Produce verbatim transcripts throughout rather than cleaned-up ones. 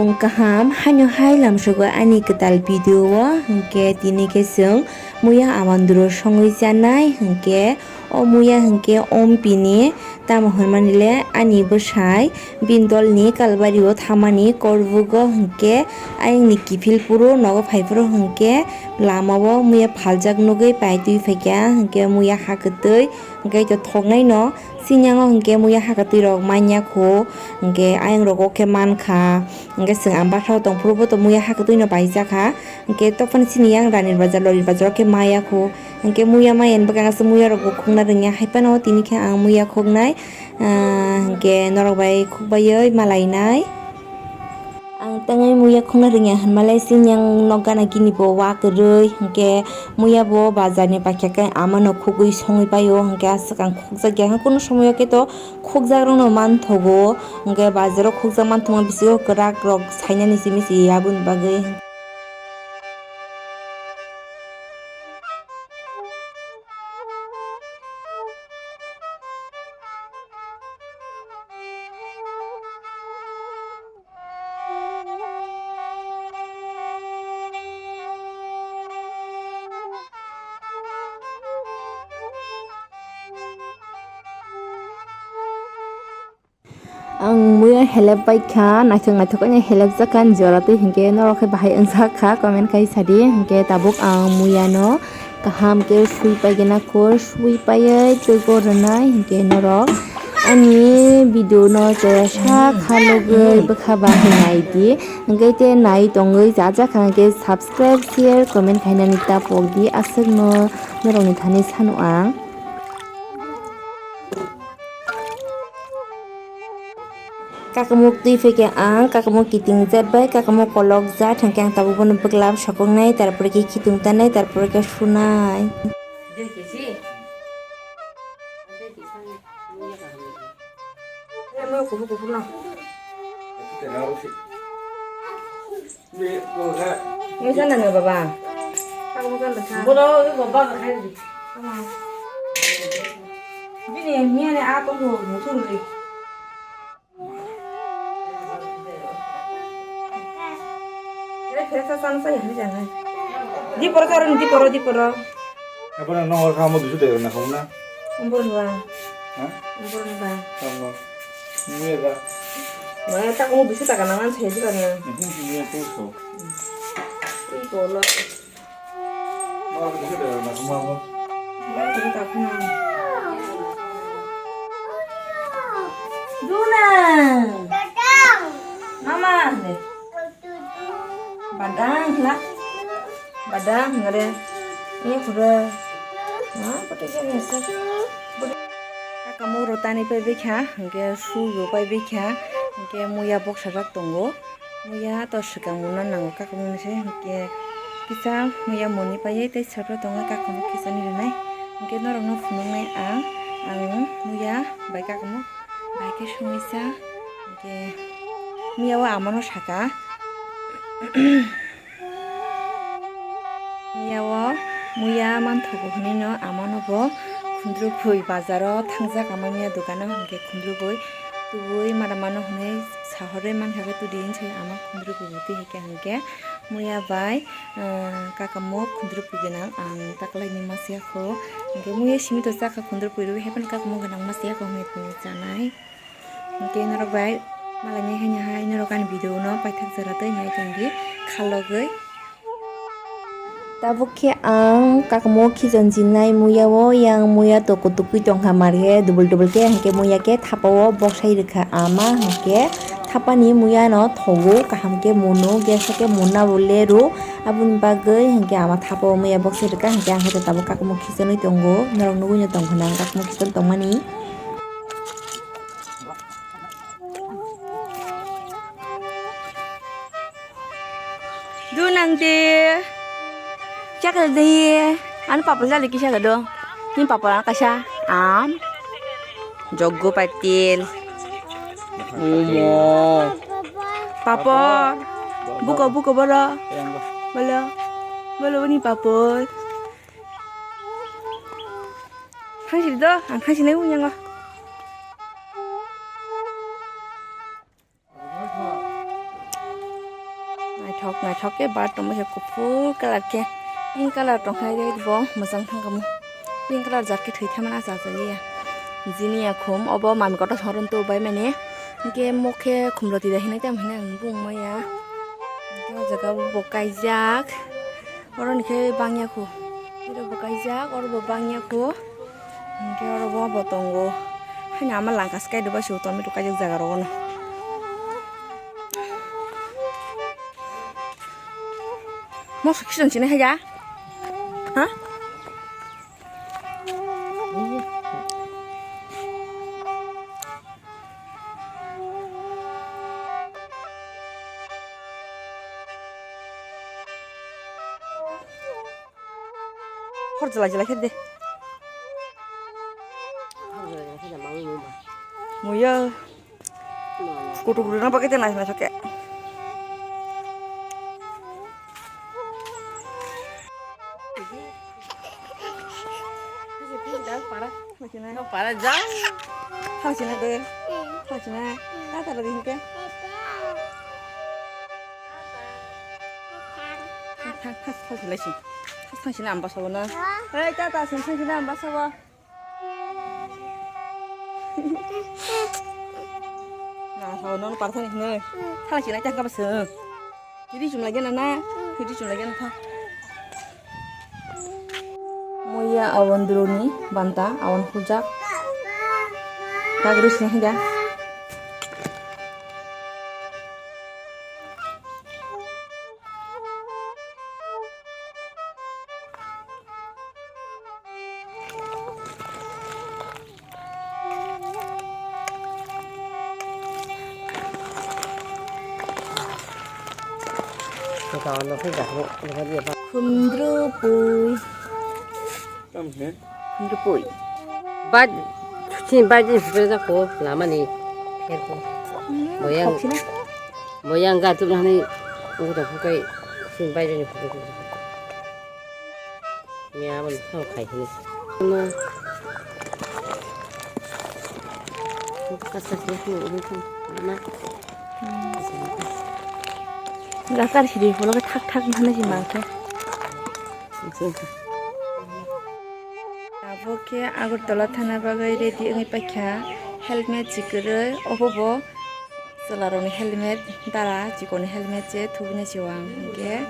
Tong kaham, haino hai lamsogo ani kwtal video o, hinkhe tini khe chwng muya amanduro songwi chanai, hinkhe o muya hinkhe Ompini, tamo hwnmani le ani bwsai bini dolni Kalbario thamani korbugo, hinkhe ayangni kiphil phuru nogo phai phuru hinkhe lamao muya phaljak nugwi paitwi phaikha, hinkhe muya ha kwtwi. Hwnkhe to thoknaino sinyango hwnkhe muya ha kwtwi rok manya kho, hwnkhe ayang rogo khe mankha, hwnkhe chwng ang bathao tongphuru bo to muya ha kwtwino paijakha, hwnkhe tophani sini yang Ranir Bazar, Lorir Bazar o khe maya kho, hwnkhe muya maya ni bwkang aswk muya rok bo khokna rwngya, hai phano tini khe ang muya khoknai, ah, hwnkhe norok bai khokbaiwi malainai. Ang tangwi muya khokna rwngya hwnmalai, sini ang nok gana gini bo wa kwrwi, hinkhe muya bo bazar ni paikha khe amano khogwi songwi paio, hinkhe aswk ang khokjak ya, kunu somoyo khe to khokjak rokno manthogo, hinkhe bazar o khokjak manthokma bisingo kwrak rok sainani simi se aboni bagwi. Ang muya helep bai kha, naithok naithok khe helep jak kha, ani jora twi hinkhe norok khe bahai wngjak kha, comment khai sadi. Hinkhe tabuk ang muya no kaham khe sui pai gana kho, sui paiwi twigo rwnai hinkhe norok ani video no chaya sa kha logwi bwkha ba hinai di. Hinkhe te nai tongwi cha jak kha hinkhe subscribe, share, comment khainani ta pok di, aswk no norok ni thani sano ang. Kakamuk twi phaikhe ang kakamuk kiting jat bai kakamuk kolok jat, hinkhe ang tabuk bono bwklam sokoknai, tarpore khe khitung tanai, tarpore khe sunai. Nisa nang baba. Bini miya ni a tong ho mutu ri. Ere khe sa san sa ya ni janai. Di poro sa ron, di poro, di poro. Apa nang nong kamo dusu de na kamo na? Umbur ni ba. Ha? Umbur ni ba. Kamo. Ni ba. Mana tak mo dusu tak nang an se di ba na. Ni ni tu so. Ui bolo. Duna. Mama. Badang la. Badang ngare. Ini kuda. Nah, putih kan ya. Kakamuk rotani pai bikha, hingke suyo pai bikha, hingke muya boksa jak tongo. Muya to swkang muna nango kakamung ni se, hingke kisa muya moni paiye tei sotro tongo kakamung kisa ni rwnai. Hingke norok no phunuknai ang, ang muya bai kakamung bai khe songwi cha, hingke muya o amano saka. Miya o muya manthogo hwnwi no amano bo khundruk bui bazar o thangjak, ama miya dukano hwnkhe khundruk bui tubui mada mano hwnwi sahorwi mankha khe tudi hinwi ama khundruk bui twi hwnkhe hwnkhe muya bai, ah, kakamo khundruk bui gwnang ang taklaini masiya kho hwnkhe muya simi to chakha khundruk bui rwi haiphano kakamo gwnang masiya kho hwnwi tini chanai. Hingke norok bai malainai haino hai norok ani video no paithak jora tei nai tongdi khalogwi. Tabuk khe ang kakamo khijon jinai muya o, yang muya toko tukui tongkha markhe dubul dubul khe, hingke muya khe thapa o boksai rwkha ama, hingke thapani muya no thogo kaham khe muno, gesa khe munna bo leru, aboni bagwi hingke ama thapa o muya boksai rwkha, hingke ang khe tabuk kakamo khijonwi tongo, norok nugui no tongkha na ang kakamo khijon tongmani. Dunang de. Chakal de. Anu papal jale ki chakal do. Ni papal anu kaisa. Am. Joggo patil. Umo. Papal. Buko, buko bolo. Bolo. Bolo ni papal. Thangsi do, ang thangsi nai uyango. Thok naithok khe bar tongma khe kuphur colour khe pink colour tongkha bo mwchang thangkamo. Pink colour jat khe thwi thangmani acha achaliya. Jini ya khum obo mami kotor thorun to bai mani. Hinkhe mokhe khumroti da hinwi tamo hinwi ang bung maya. Hinkhe o jaga bo kaijak. Oro ni khe bangya khu. Oro bo kaijak, oro bo bangya khu. Hinkhe oro bo bo tongo. Haino ama langka se kai do bai se tomato kaijak jaga rogo no. Moso kison sini haja? Ha? Hor jela jela khe de. Muya. Kutuk rina pakai tena sini soke. Para jang. Hal sini de. Hal sini. Tata lagi ke. Thang, thang, thang, thang, thang, thang, thang, thang, sini amba sabo na. Hei, tata, sini, sini, sini amba sabo. Na, sabo, nono parthani hino. Thang, sini, thang, kaba sini. Hidi chum lagi na, na. Hidi chum lagi na, thang. Muya awon duroni banta, awon hujak. Kagri sini hida. Khundru pui. Khundru pui. Bad, sini bad ni sibere jako lama ni. Kerko. Boyang. Boyang ga tu nani. Udah bukai sini bad ni bukai. Ni abang tau kai sini. Na. Kasa sini tu, ini tu. Na. Lakar siri, bolong thak thak mana sih mangkhe. Abo khe Agartala thana bagwi ready wngwi paikha, helmet chikwrwi, obo bo chwlarokni helmet, dara chikonni helmet se thubui nai se o ang, hinkhe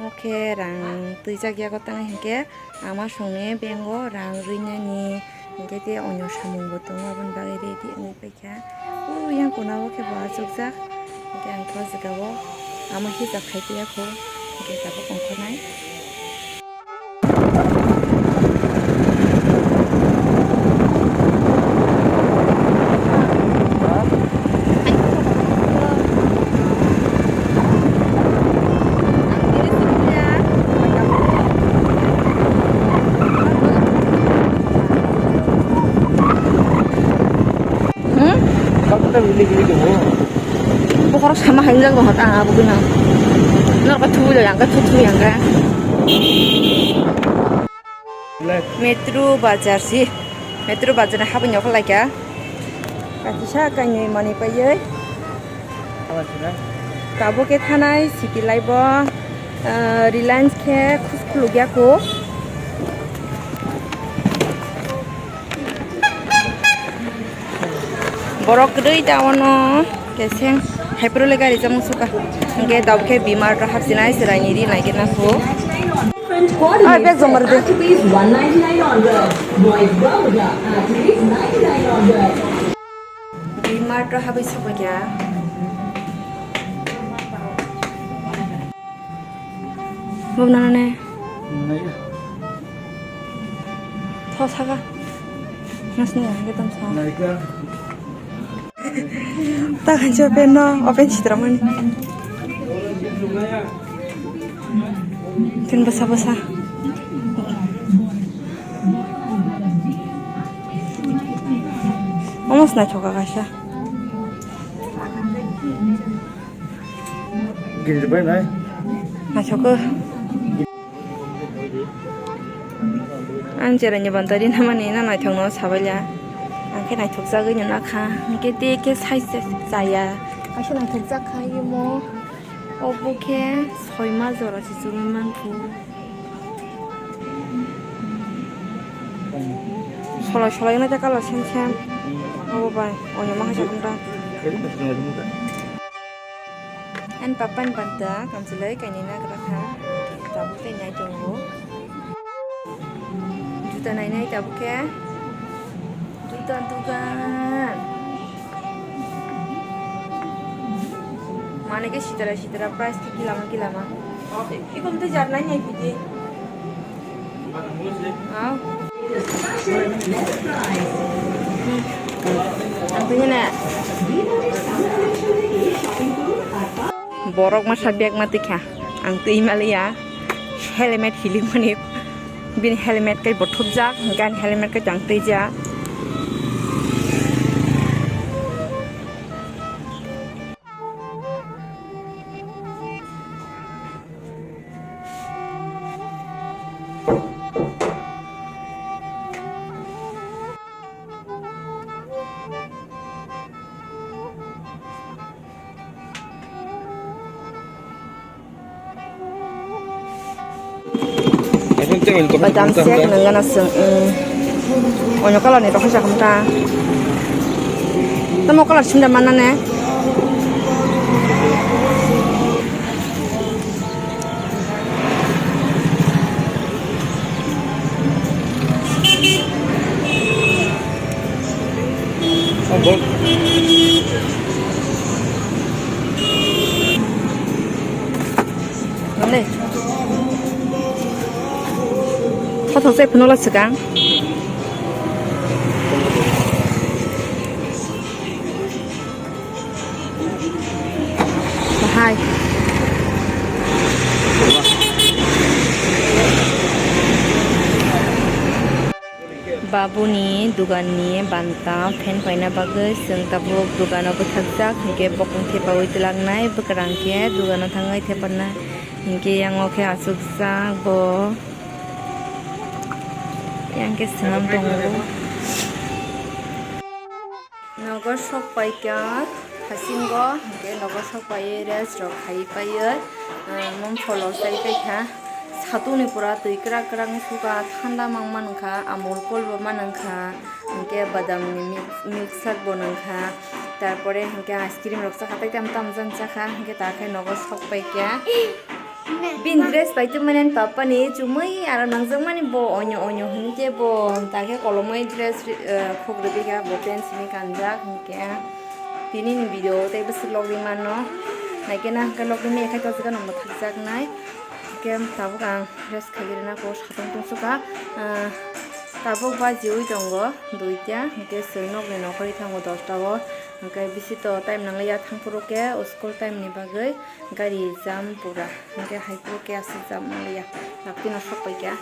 mo khe rang twijak yago tang hinkhe ama songni bank o rang rwinani, hinkhe tei onyo samung bo tongo, aboni bagwi ready wngwi paikha. Kha. O yang kona o khe bo achukjak. Hingke ang khe o jaga o ama hijab khai paiya kho. Hingke tabuk ongkhornai. Hmm? Bokhorok sama hai jak tong kha ta abo gwnang. Norok thu ya ka thu thu ya ka. Metro bazar si. Metro bazar ni habwi nokho lai kha. Kaisa kainwi manwi paiwi. Tabuk khe thanai city life o, ah, Reliance khe khuluk ya kho. Borok kwrwi ta ono keseng hai phuru le gari chang suka. Hingke tabuk khe B-Mart o hapsinai chwraini ri nai khe na kho. Ah, bag jomar de. B-Mart o habwi sokya. Bo nana ne. Tho saka. Nasni ya, ge tam sa. Ta khancha pen no, open chitra mani. Tin basa basa. Almost na thoka kaisa. Ginjibai nai. Naithok o. Ang cheraini bantari namani na naithokno sabaila. Ang khe naithokjagwi nuna kha. Hingke te khe sai chaya. Kaisa naithokjak kha imo. Obo khe soima jora se chumui mankhu. Solai solai no ta colour sem sem. Obo bai, oya ma hai sa kung ta. Ani papa ni banta kamchwlwi kainwi nagra kha. Tabuk tei nai tongo. Juta nainai tabuk khe. Juta dugan. Mane khe sitara sitara price khe kilama kilama. Ikom tei jat nai nai pidi. Au. Ang twi hene. Borok masa bag ma twi kha. Ang twi maliya. Helmet hilik mani. Bini helmet kai bo thupjak. Gan helmet kai tang twi ja. Badam sek nang gana seng, mm. Onyo colour ni rokhe sa khamta. Tamo colour sinda mana ne? Nang le. Tha thok se phunuk la swkang. Bahai. Babuni duganni banta phen paina bagwi chwng tabuk dugano bwthakjak, hinkhe bokong thepaui twlangnai, bwkrang khe dugano thangwi thepanai, hinkhe yango khe achukjak bo, yang khe swnam tongo. Nogo sok paikha hasingo, hinkhe nogo sok paiwi rest rok khai paiwi, ah, mom pholok chai paikha. Satungni pura twi kwrak kwrak wngsuka, thanda mang mankha, Amul Cool bo mankha, hinkhe badamni mix, milk shake bo nangkha, tarpore hinkhe ice cream rok chakha, tei tamo tamo jani chakha, hinkhe takhe nogo sok paikha. Bini dress bai tongmani ani papa ni chumui aro nangjwkmani bo onyo onyo hinkhe bo takhe kolomoi dress, eh, khuk rwbikha bo pant simi kanjak hinkhe tini ni video tei bwswk logwi mano naikhe na hinkhe logwi maya khai tongjak no mwthakjaknai hinkhe tabuk ang dress khaigwi rwna khe satong tongsuka, ah, tabuk bajiui tongo duita hinkhe chwng nokni nokhorwi thango dosta o hinkhe bisi to time nangliya thangphuru khe school time ni bagwi. Gari jam pura, hinkhe hai phuru khe aswk jam manliya, naptino sok paikha.